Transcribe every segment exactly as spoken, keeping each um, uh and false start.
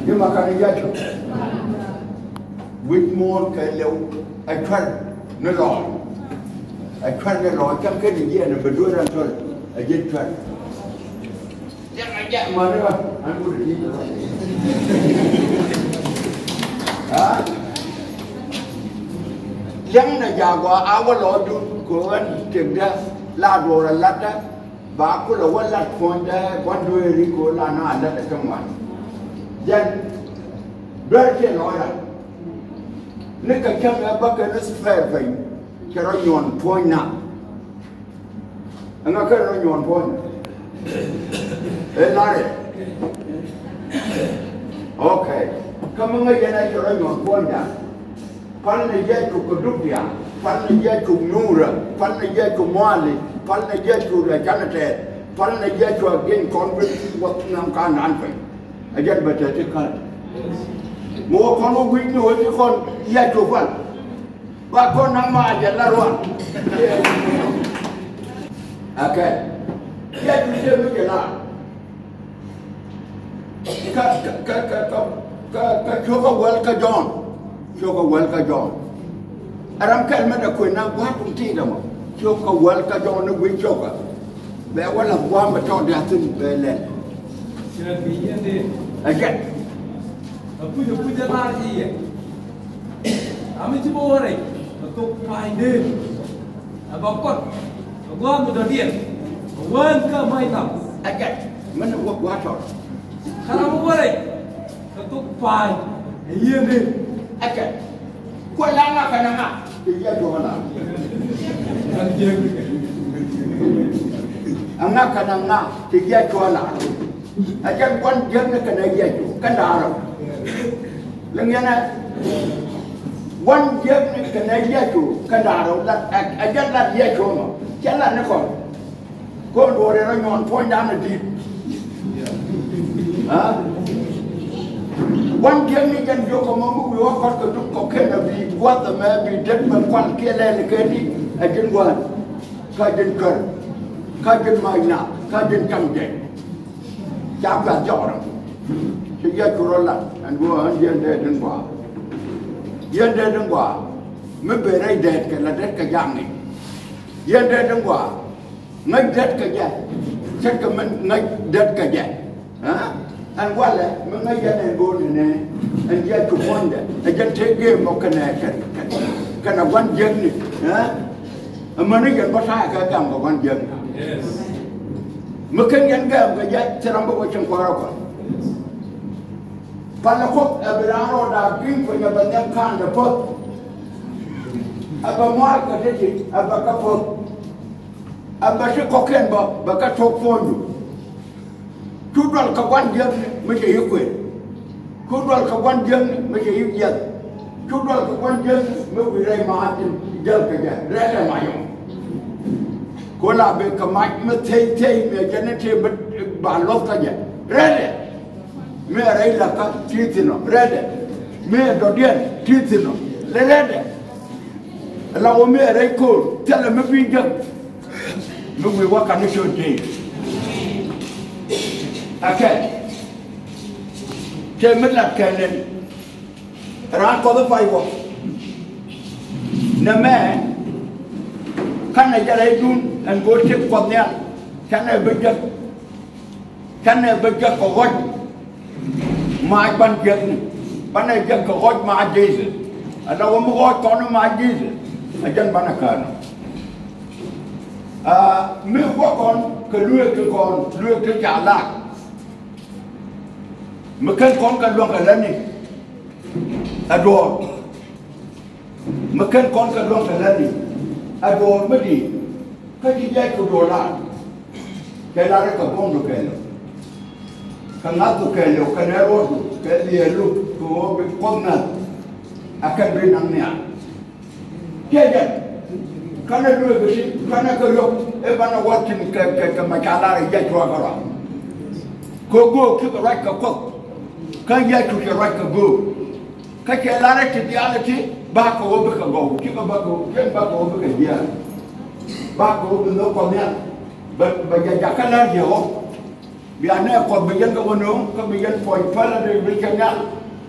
Ji̱ ma kan i̱ ja̱c wi̱c muɔ̱ɔ̱n kɛ lɛw a cuɛr ni lɔɔc. A cuɛr ni lɔɔc cäŋ kɛn i̱ jiɛɛn a bɛ dueer an thöl a ji̱ cuɛr. Liɛŋ a jɛ mani ba an wut a ji̱. Liɛŋ na ja̱a̱ gɔaa a wä lɔɔcdu kɛ ɣän tëkdä la duɔ̱ɔ̱r a la̱tdä. Ba kulɛ wä lat puɔ̱nydɛ gua̱n dueeri kɛ ɣöö la na lat ɛ kä ŋuan. Jɛn duer kiɛ lɔɔcda ni kɛ cäŋ ɛ bä kɛ ni spare piny cɛ rɔ nyuɔn puɔ̱ny na. Ɛŋa kɛ rɔ nyuɔn puɔ̱ny na? Ɛ larɛ. Ok. Kä mi ŋäc yɛn ɛ cɛ rɔ nyuɔn puɔ̱ny na. Pal ni jɛ cuk kɛ duk diaal, pal ni jɛ cuk nuurä, pal ni jɛ cuk muaali, pal ni jɛ cuk rɛ canɛ tɛɛth, pal ni jɛ cuk a gieny kɔn bi wä nam ka nan piny. A jɛn bɛ tɛth ti kän. Mi wä kɔn wä wi̱c ni wä ti kɔn yɛ cuk pal. Ba kɔn nam ma a jɛ la ruan. Akɛ. Yɛ cuk ti mi jɛ la. Kä, kä, kä, kä, kä, kä, kä, kä, cuɔ̱kä wäl kä Jɔ̱ɔ̱n. Cuɔ̱kä wäl kä Jɔ̱ɔ̱n. Ɛ ram kɛl mɛ dɛ kuëë na gua̱a̱th kum ti̱i̱t ɛmɔ. Cuɔ̱kä wäl kä Jɔ̱ɔ̱n ni gui̱c cuɔ̱kä. Bɛ wä la̱th gua̱a̱th mɛ tɔ̱ dia̱thi̱n bɛ lɛl. Cɛ bi yɛn dee. Ɛ jɛn. Ɛ puc, ɛ puc ɛ la̱r ji̱ yɛ. Ram mi ci bä wä rɛy. Ɛ thok pa̱a̱ny dee. Ɛ bä kuɔth, ɛ gua̱a̱th mi dɔ̱diɛn, ɛ wään kä ma̱c nam. Ɛ jɛn, min ni wä gua̱a̱th tɔt. Kä ram mi wä rɛy, kɛ thok pa̱a̱ny, ɛ yieen dee. Ɛ jɛn, kuɛ la ŋa kɛnɛ ŋa, ti jiɛ cuɔ la. Ɛ ŋa kɛnɛ ŋa, ti jiɛ cuɔ la. Ɛ jɛn gua̱n jiäkni kɛnɛ Yecu kɛn da̱ŋ rɛw. Liŋ yɛn ɛ gua̱n jiäkni kɛnɛ Yecu kɛn da̱ŋ rɛw. Lat ɛ, ɛ jɛn lat Yecu mɔ. Cɛ lat ni kɔn. Kɔn duɔ̱ɔ̱r yɛn rɔ nyuɔn puɔ̱nydan ɛ di̱i̱t. Aa? Gua̱n jiäkni jɛn jiök kɛ mɔ mi wi̱i̱ wä kɔt kɛ duk kɔ̱kiɛn ɛ bi gua̱th ɛmɛ bi det mɛ kual kiɛ lɛl kɛ di̱t ɛ ji̱n gua̱n. Kä ji̱n kär. Kä ji̱n mac na. Kä ji̱n cam jɛ. Ca kuɛth jɔk rɛm. Ci Yecu rɔ lat ɛn ɣöö ɣän yɛn dee di̱n gɔaa. Yɛn dee di̱n gɔaa. Mi ben rɛy dɛɛt kɛ la det kɛ ja̱a̱ŋ i̱. Yɛn dee di̱n gɔaa. Ŋäc det kɛ jɛ. Ce̱tkɛ min ŋäc det kɛ jɛ. Aa? Ɛn walɛ mi ŋäc yɛn ɛn go̱o̱r ni nɛ. Ɛn Yecu puɔ̱nydɛ. Ɛ jɛn tëë gëëm mɔ kɛnɛ kɛn kɛn kɛnɛ gua̱n jiäkni. Aa? Amäni yɛn bä ta̱a̱ kɛ gam kɛ gua̱n jiäkni. Mi ken yɛn gɛɛm kɛ jɛ thil ram bä wä cieŋ kuäärä kɔn. Palɛ Kuoth ɛ bi raan rɔɔdɛ a gi̱i̱ŋ kueny ɛ bɛ nhiam ka̱a̱ndɛ puɔ̱th. Ɛ bɛ muaal kɛ ti̱ti̱ ɛ bɛ kɛ puɔ̱th. Ɛ bɛ ti kɔ̱kiɛn bä bɛ kɛ tuɔ̱k puɔ̱nydu. Cu dual kɛ gua̱n jiäkni mi cɛ yi kuël. Cu dual kɛ gua̱n jiäkni mi cɛ yi jiäk. Cu dual kɛ gua̱n jiäkni mi wi̱i̱ rɛy ma̱a̱ jiäk kɛ jɛ rɛl ɛ mac ɔ. Ku la bi kɛ mac mi thiey thiey mi ɛ jɛn ni tëë bi ba luɔth kä jɛ rɛl ɛ. Mi ɛ rɛy la̱kä ti thi̱n ɔ rɛl ɛ. Mi ɛ dɔ̱diɛn ti thi̱n ɔ rɛl ɛ. La wä mi ɛ rɛy ko̱o̱r thilɛ mi bi jek. Mi wi̱i̱ wä ka̱n ni cot tëë. Akɛ. Tëë mi lat kɛn ni. Raan Kuɔth i̱ pay wä. Nɛmɛ. Ka̱n ɛ jɛ rɛydun ɛn go̱o̱r tëk Kuɔth Nhial. Canɛ bi jek. Canɛ bä jek kɛ ɣɔc mac ban jiäkni. Banɛ jek kɛ ɣɔc mac Jesus. Ala wä mi ɣɔc kɔn mac Jesus. A jɛn banɛ kään. Aa, mi wä kɔn kɛ lueek ti kɔn, lueek ti ca lak. Mi ken kɔn kɛ luäŋ kɛ lätni. Ɛ duɔ̱ɔ̱r. Mi ken kɔn kɛ luäŋ kɛ lätni. Ɛ duɔ̱ɔ̱r mi di̱i̱t. Kä ci jiac ku duɔ̱ɔ̱r lar. Kɛ lar kɛ buɔ̱mdu kɛɛliw. Kɛ ŋa̱thdu kɛɛliw kɛnɛ ruɔ̱tdu kɛ liɛɛlu kɛ ɣöö bi Kuoth ŋäth. A kɛn bi naŋ nhial. Kiɛ jɛn. Kɛnɛ lueek bi ti kɛnɛ kɛ yɔ̱k i̱ banɛ wä thi̱n kɛ, kɛ, kɛ mɛ ca lar i̱ jiac cua̱ kɛ ruac. Kɛ göök cikɛ ruac kɛ Kuoth. Kä jiac cu cɛ ruac kɛ göök. Kä cɛ lar ɛ ti diaal ɛ ti bakɛ wä bikɛ gɔw, cikɛ bakɛ wä, cɛn bakɛ wä bikɛ jiääk. Bakɛ wä bi nhök Kuɔth Nhial. Bɛ, bɛ jɛ jakä lar Yehowa. Bia nɛ Kuɔth bi yɛn kɛ wä nööŋ, kä bi yɛn puɔ̱ny päl a dee bi cɛ nhial,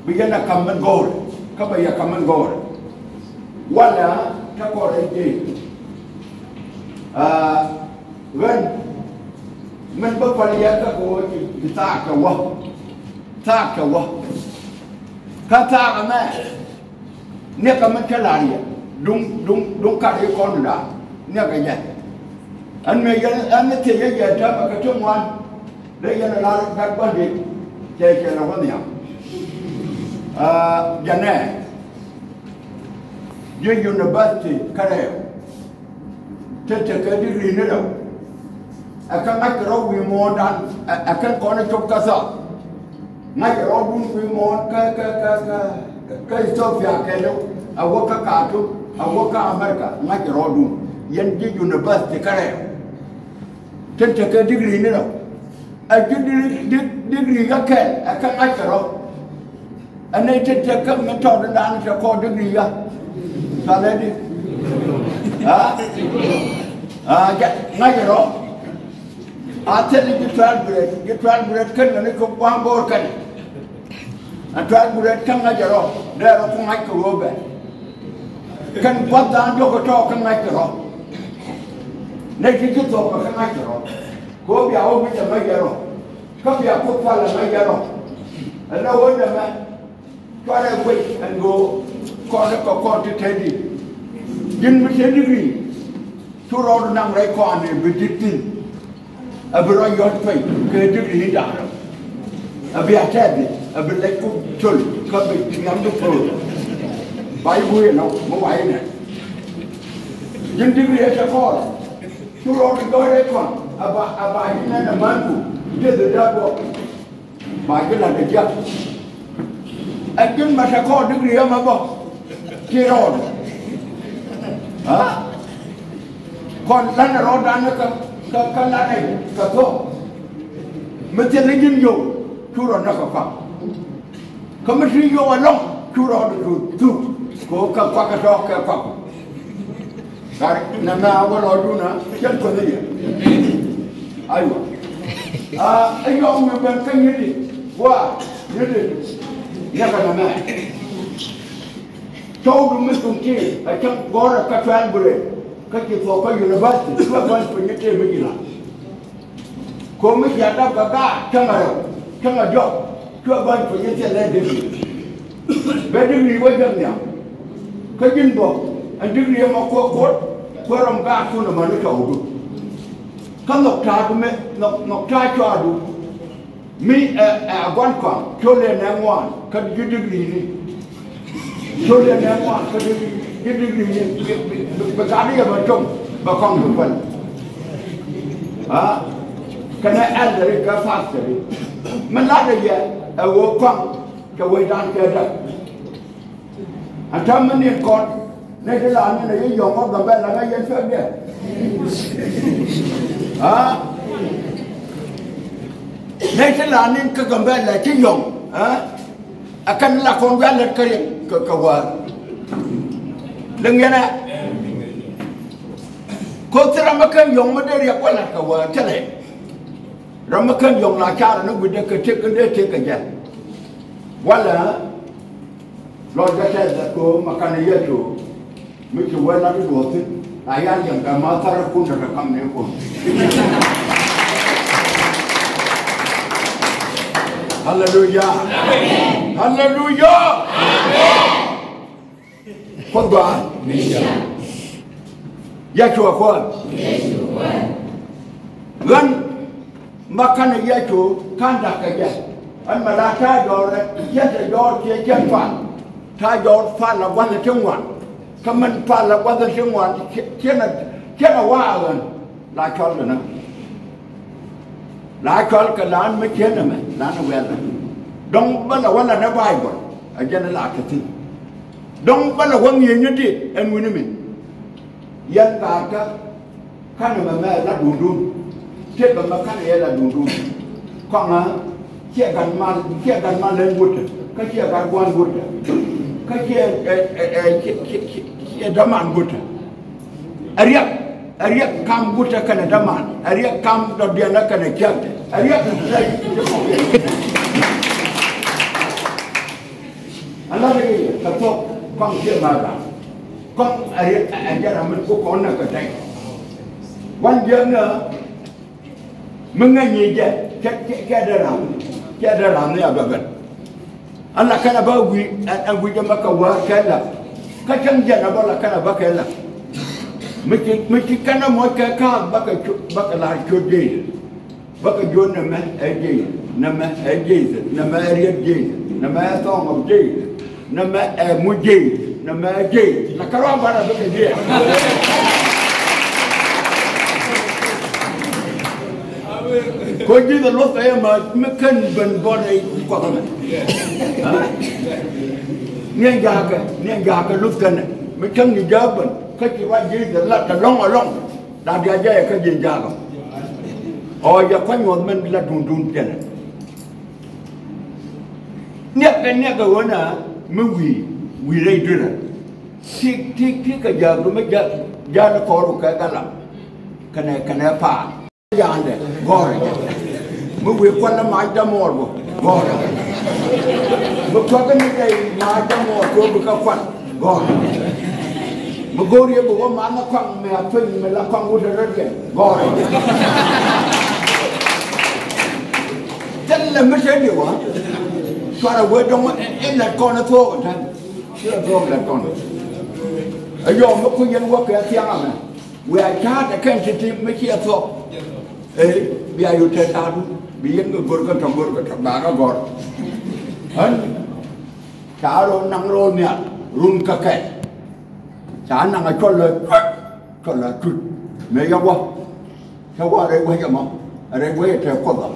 bi yɛn a ka̱m min go̱o̱r, kä bɛ yɛ ka̱m min go̱o̱r. Walɛ te kɔr in ji̱. Aa, ɣän min bä päl yɛ kä kɛ wä ci, ci thaak kɛ wä. Thaak kɛ wä. Kä thaak ɛmɛ. Niɛkɛ mi te lar yɛ duŋ, duŋ, duŋ kat i̱ kɔn da̱a̱. Niɛkɛ jɛ. Ɛn mëë yɛn, ɛn ni thiec yɛ jɛ täämɛ kɛ ti ŋuan. Dee yɛn ɛ lar gat gua̱ndit cɛ cɛ lɛ wä nhiam. Aa, jɛnɛ ji̱ university kärɛw. Te tekɛ degree ni rɛw. Ɛ kɛ ŋa̱ckɛ rɔ wi̱i̱ muɔ̱ɔ̱ndan, ɛ, ɛ kɛn kɔn ɛ cop kä thɔk. Ŋa̱ckɛ rɔɔdun wi̱i̱ muɔ̱ɔ̱n kä, kä, kä, kä, kä Ethiopia kɛɛliw, a wä kä Khartoum, a wä kä America, ŋa̱ckɛ rɔɔdun. Yɛn ji̱ university kärɛw. Tin tekɛ degree ni rɛw. A ji̱ di, di, degree kä kɛl, ɛ kä ŋa̱ckɛ rɔ. Ɛ nɛy tin tekɛ min tɔɔt in da̱a̱n tekɛ kɔr degree kä. Cɔalɛ di? Aa? Aa, jɛ, ŋa̱ckɛ rɔ. A thil ji̱ twelve grade, ji̱ twelve grade kɛn kɛ ni kɛ gua̱a̱m bo̱o̱r kɛn. Ɛ twelve grade kɛn ŋa̱ckɛ rɔ. Dee rɔ ku ŋa̱ckɛ rɔ bɛ. Kɛn gua̱th da̱a̱n diɔ̱k kɛ tɔɔk kä ŋa̱ckɛ rɔ. Nɛy ti ji̱ thuɔ̱k kɛ kä ŋa̱ckɛ rɔ. Kɛ ɣöö bia wä wi̱cdɛ mɛ yɛ rɔ. Kä bia Kuoth palɛ mɛ yɛ rɔ. Ɛn ɣöö nɛmɛ cuarɛ guic ɛn ɣöö kɔn kɛ kɔn ti te di. Ji̱n mi te degree cu rɔɔdu naŋ rɛy kɔaani bi di̱t thi̱n. A bi rɔ yɔ̱t pɛy kɛ degree in da̱a̱n rɔ. A bi a tɛth di a bi lɛc ku col kä bi nhiam di po̱o̱r. Ba i̱ guic ɛnɔ mi wa inɛ. Ji̱n degree ɛ te kɔɔr. Cu rɔɔdu jɔɔc rɛy kɔn a ba, a ba ji̱ nɛn a mänku ji̱ dhil dee buɔk. Ba ji̱ la̱t kɛ jiäk. Ɛ ji̱n ma te kɔɔr degree ɛmɛ bä ci rɔɔdu. Aa? Kɔn la̱t ɛ rɔɔdan kä, kä, kä la̱t ɛ kɛ thuɔ̱k. Mi thil ni ji̱n yio̱w cu rɔ näk kɛ kuak. Kä mi ti yio̱w ɛlɔ̱ŋ cu rɔɔdu cu thuk. Kɛ ɣöö kɛ kuak kɛ tɔ̱ kɛ kuak. Gat nɛmɛ a wä lɔcdun a cɛn kuänh i̱ yɛ. Aywa. Aa, ɛ yɔm mi ben kä nyi̱ti. Wa nyi̱ti. Niɛkɛ nɛmɛ. Cɔwdu mi thuŋ ti a cäŋ gɔ̱rɛ kä twelve grade. Kä ci thuɔ̱k kä university. Cuɛ bäny piny i̱ tëë mi ji̱ la̱t. Ko̱mi cia dap kɛ gaat cäŋ a rɛw cäŋ a diɔ̱k. Cuɛ bäny piny i̱ thilɛ degree. Bɛ degree wä jɛn nhiam. Kä ji̱n bä ɛn degree ɛmɔ kuäär kuɔt kuäär rɔm gaatkun ɛmɛni tɔwdu. Kä nhɔk ta̱a̱du mɛ nhɔk, nhɔk ta̱a̱ cuaadu. Mi ɛ, ɛ, a gua̱n kɔaŋ col yɛ nɛ ŋuan kä ji̱ degree ni. Col yɛ nɛ ŋuan kä ji̱, ji̱ degree ni bi, bi, bi, bi gat yɛ bɛ com bɛ kɔŋ bi päl. Aa? Kɛnɛ elder kɛ pastor. Mi lat yɛ ɛ ɣöö kɔaŋ kɛ wecdan kɛ däk. Ɛn täämɛ ni kɔn nɛy ti la ni nɛ yɛ yɔ̱ŋ ɔ Gambɛla ŋa yɛn pek diɛ. Aa? Nɛy ti la ni kä Gambɛla ci yɔ̱ŋ. Aa? Ɛ kɛn la kɔn wiaa lät kä riɛk kɛ, kɛ wäär. Liŋ yɛn ɛ. Koth ti ram mi kɛn yɔ̱ŋ mi dee riɛk wä la̱t kɛ wäär thilɛ. Ram mi kɛn yɔ̱ŋ la car ni wi̱cdɛ kɛ tëk in dee tëk kɛ jɛ. Walɛ lɔcdä tɛth ɛ köö ma kanɛ Yecu. Mi ci wee lat i̱ duɔth thi̱n a ya liɛŋ kɛ ma thar ikun te kɛ kam ni kun. Haleluya. Haleluya. Kuoth gɔaa. Yecu ɛ Kuäär. Ɣän ma kanɛ Yecu ka̱n da̱k kɛ jɛ. Ɣän mɛ la ta̱a̱ jɔɔr rɛt yɛn te jɔɔr kiɛ cɛn pal. Ta̱a̱ jɔɔr pal la gua̱n ti ŋuan. Kä min pal la gua̱n ti ŋuan ciɛn a, ciɛn a wa̱a̱ ɣän. La cɔl kɛ näk. La cɔl kɛ lan mi ciɛn ɛmɛ lan wiɛl. Dɔ̱ŋ bä la wä la ni Bayböl a jɛn la kɛ thi̱n. Dɔ̱ŋ bä la wä ŋi̱eec ni dit ɛn wi̱ni mi. Yɛn gaatkä kanɛ mɛ mɛ la duundun. Tëk bɛ mɛ kanɛ yɛ la duundun. Kɔŋä ciɛ gat mal, ciɛ gat mal leny wutɛ kä ciɛ gat gua̱n wutɛ kä ciɛ, ɛ, ɛ, ɛ, ciɛ, ciɛ, ciɛ, ciɛ däman wutɛ. Ɛ riɛk, ɛ riɛk kam wutɛ kɛnɛ däman, ɛ riɛk kam dɔ̱diɛn ɛ kɛnɛ ciɛkdɛ. A riɛk in rɛy. A la rɛy kɛ thuɔ̱k kɔaŋ jiɛ ma ram. Kɔaŋ a riɛk a jɛ ram min ku kɔn na kɛ tɛk. Wan jiɛ na mi ŋäc ni jɛ cɛ, cɛ, cɛ dee ram. Cɛ dee ram ni a bɛ ben. Ala kɛn a ba wi̱i̱, a, a wi̱i̱ jɛ ma kɛ wäär kɛ la. Kä cäŋ jɛn a bä la kɛn a ba kɛ la. Mi ci, mi ci kɛn a mɔc kɛ ka̱a̱k ba kɛ cu, ba kɛ la̱r cu dee. Bä kɛ jiöt nɛmɛ ɛ ji̱, nɛmɛ ɛ ji̱, nɛmɛ ɛ riet ji̱, nɛmɛ ɛ thɔŋ ɔ ji̱, nɛmɛ ɛ muc ji̱, nɛmɛ ɛ ji̱. Na kärɔa banɛ bä kɛ ji̱. Ko ji̱ kɛ luɔth kɛ yɛ ma mi kän ben bɔt ɛ kuɔth ɛmɛ. Niɛn jaakɛ, niɛn jaakɛ luth kɛnɛ mi cäŋ ni jaak ben kä ci ruac ji̱ kɛ lat kɛ lɔŋ ɛlɔŋ. Da̱k diaal jɛ yɛ kä ji̱n ja̱a̱k ɔ. Ɔ yɛ kuany ŋuɔth mɛn la duundun piɛnɛ. Niɛk kɛ niɛk kɛ ɣöö na mi wi̱i̱ wi̱i̱ rɛy dui̱rä. Ti ti ti kɛ ja̱a̱k mi ja̱a̱k ja̱a̱k kɔɔr kɛ galam. Kɛnɛ kɛnɛ paal. Ja̱a̱ndɛ gɔ̱rɛ jɛ. Mi wi̱i̱ kualɛ mac dämuɔɔr bä gɔ̱rɛ jɛ. Mi kuäkä ni dɛy mac dämuɔɔr kɛ ɣöö bi kä kual. Gɔ̱r. Mi go̱o̱r yɛ bi wä man la kɔaŋ mi a thueny mi la kɔaŋ wut rɛl yɛ. Gɔ̱r. Thilɛ mi te di wä. Cuarɛ wee dɔ̱ŋ in lat kɔn thuɔɔk in tɛn. Ci la thuɔɔk lat kɔn. Ɛ yɔm mi ku yɛn wä kɛ thiaŋ amɛ. Wee a ca̱a̱t ɛ kɛn ti̱ti̱ mi ci ɛ thuɔɔk. Ee bia yut te ta̱a̱du bi yɛn kɛ go̱r kɛ tɔ̱ go̱r kɛ tɔ̱ ba kɛ gɔ̱r. Ɣän. Ca rɔ naŋ rɔ nhial run kä kɛl. Ca naŋ a cɔl a cuc, cɔl a cuc. Mëë yɛ wä cä wä rɛy wec ɛmɔ rɛy wec ɛ tɛk Kuɔth ɔ.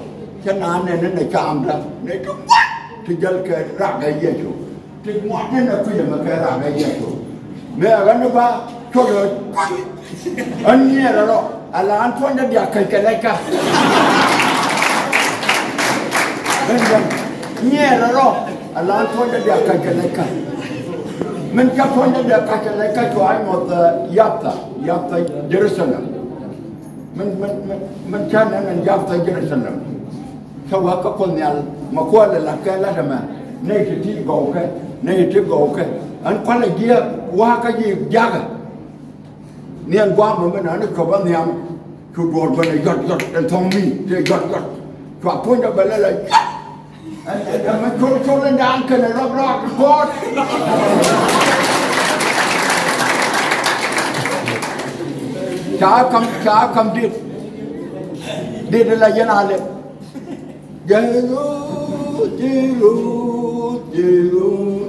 Cä naan nɛn ni nɛ caamda nɛ ti ŋuan ti jäl kɛ rak ɛ Yecu. Ti ŋuan nɛn ɛ kui̱c ɛmɛ kɛ rak ɛ Yecu. Mëë ɛ ɣän ni ba cɔl a cuc. Ɣän nyiɛɛrɛ rɔ ala ɣän puɔ̱nydä diaal käc kɛ lɛckä. Ɣän ɣän nyiɛɛrɛ rɔ ala ɣän puɔ̱nydä diaal käc kɛ lɛckä. Min cä puɔ̱nydä diaal käc kɛ lɛckä cua nyuɔth, eh, Yaptha, Yaptha Jerusalem. Min min min min cä nɛn ɛn Yaptha Jerusalem. Cä wä kä Kuoth Nhial mɛ kuäär lɛ la̱t kɛ la̱t ɛmɛ nɛy ti ti gɔwkɛ nɛy ti gɔwkɛ. Ɛn kualɛ jiɛk wa̱a̱ kä ji̱ jakä. Ni ɛn gua̱a̱m mi nani cuɔp a nhiam cu duɔ̱ɔ̱r bänɛ yɔt yɔt ɛn thɔ̱ŋ mi tëë yɔt yɔt. Cua puɔ̱nydä bɛ lɛ lɛ yɔt. Ɛn ɛn ɛn mɛ col col ɛn da̱a̱n kɛnɛ rɔk rɔk ti gɔ̱r. Ca kam ca kam dit dit la yɛn a lɛ. Jairus, Jairus, Jairus,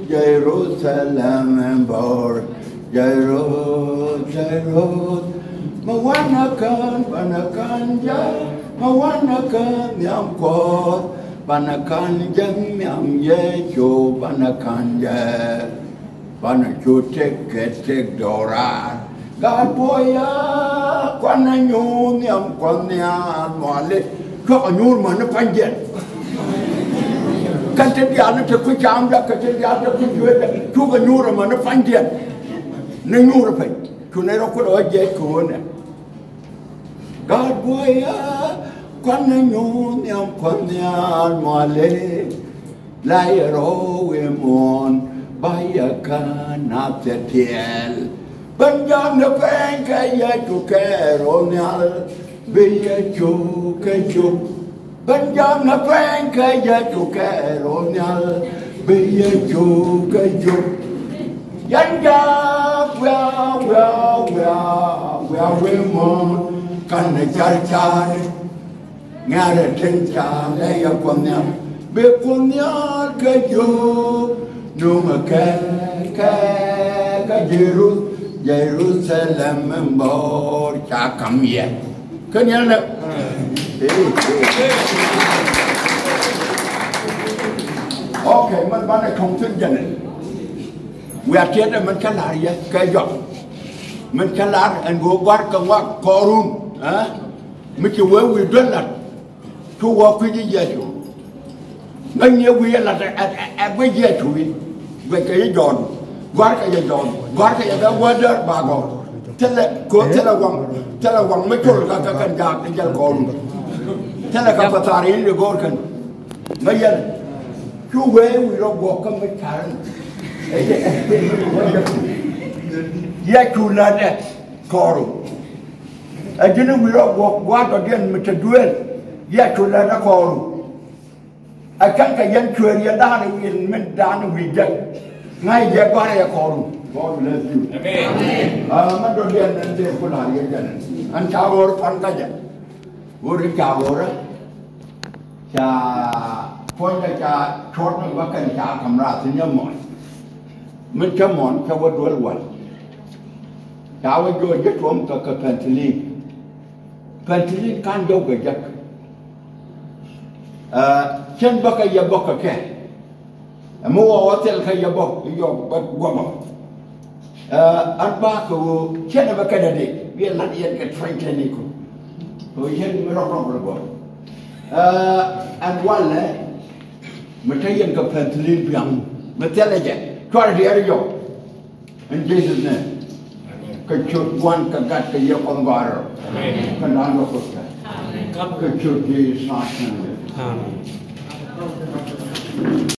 Jerusalem ɛn bɔr. Jairus, Jairus, mi wanɛ kän banɛ kän jɛ, mi wanɛ kän nhiam Kuɔth banɛ kän jɛ nhiam Yecu banɛ kän jɛ. Banɛ cu tëk kɛ tëk dɔɔraar. Gaat buɔyä kuanɛ nyuur nhiam Kuɔth Nhial muali. Cuakɛ nyuur mäni pa̱nydiɛn. Kɛn te diaal ni te kui̱ caamdä kɛ te diaal te kui̱ cueetdä cukɛ nyuur mäni pa̱nydiɛn. Ni nyuur piny cu nɛy rɔ kulɛ wä jiɛc kɛ ɣöö nɛ. Gaat buɔyä kuanɛ nyuur nhiam Kuɔth Nhial muali. La yɛ rɔ wi̱i̱ muɔ̱ɔ̱n ba yɛ kä nath cɛ tiɛɛl. Bän jam ni pɛny kɛ Yecu kɛ rɔ nhial bi yɛ cuk kɛ cuk. Bän jam ni pɛny kɛ Yecu kɛ rɔ nhial bi yɛ cuk kɛ cuk. Yɛn jaak wiaa wiaa wiaa wiaa wi̱i̱ muɔ̱ɔ̱n kanɛ car car. Ŋɛ̈rɛ tin ca lɛ yɛ Kuoth Nhial bi Kuoth Nhial kɛ jiök. Nuŋɛ kɛ kɛ kɛ Jeru-, Jerusalem in bɔr ca kam yɛ. Kä nhial nɛ. Ok, man banɛ kɔŋ tin jɛnɛ. Wiaa tiɛtdɛ man ca lar yɛ kɛ jɔk. Man ca lar ɛn go̱o̱k gua̱r kɛ ŋuak kɔɔrun. Ɛ? Mi ci wee wi̱i̱ duel lat. Cu wä kui̱ ji̱ Yecu. Ŋäcni wi̱i̱ ɛ lat ɛ, ɛ, ɛ, ɛ guic Yecu i̱. Guickɛ yɛ Jɔ̱ɔ̱n. Gɔ̱a̱rkɛ yɛ Jɔ̱ɔ̱n. Gɔ̱a̱rkɛ yɛ bɛ wä däär ba gɔ̱r. Thilɛ, ko̱ thilɛ waŋ. Thilɛ waŋ mi col ka, ka kɛn jaak i̱ jɛl kɔɔrun. Thilɛ kɛ pathar in di go̱o̱r kɛn. Ŋäc yɛn. Cu wee wi̱i̱ rɔ guɔ̱k kä mi ca̱r in. Yɛ cu lät ɛ kɔɔru. Ɛ ji̱n wi̱i̱ rɔ guɔ̱k gua̱a̱r dɔ̱diɛn mi te duëël. Yɛ cu lät ɛ kɔɔru. Ɛ kɛn kɛ yɛn cuëër yɛn da̱a̱n wi̱i̱ min da̱a̱n wi̱i̱ jɛk. Ŋa̱c jɛ gua̱a̱r yɛ kɔɔru. God bless you. Amen. Ɛ mɛ dɔ̱diɛn ɛn dee ku la̱r yɛ jɛn. Ɛn ca ɣöör pan kä jɛ. Ɣöö ri ca ɣöörä ca puɔ̱nydɛ ca cuɔ̱t ni bä kɛn ca ka̱m rath ni nyɛ mɔn. Min cä mɔn cä wä duel wal. Ca wä juɔc ji̱ tuɔ̱m kɛ kɛ penicillin. Penicillin ka̱n jɔw kɛ jek. Ɛ cɛn bä kɛ yɛ bä kɛ kɛ. Ɛ mi wä wä thil kä yɛ bä yɔ bä guɔmɔ. Ɛ an ba kɛ wä cɛn bä kɛ dɛ dee wiɛ lat yɛn kɛ train tɛn iku. Kɛ wä yɛn mi rɔk rɔk rɔk bä. Ɛ an walɛ mi te yɛn kɛ penicillin biaŋ mi thilɛ jɛ cuarɛ diɛɛr yɔ. In Jesus' name. Kɛ ciöt Gua̱n kɛ Gat kɛ Yiëë Kuɔth Gɔaa rɔ. Amen. Kɛ naan kɛ Kuoth kɛ. Amen. Kɛ ciöt Jesus' name. Amen.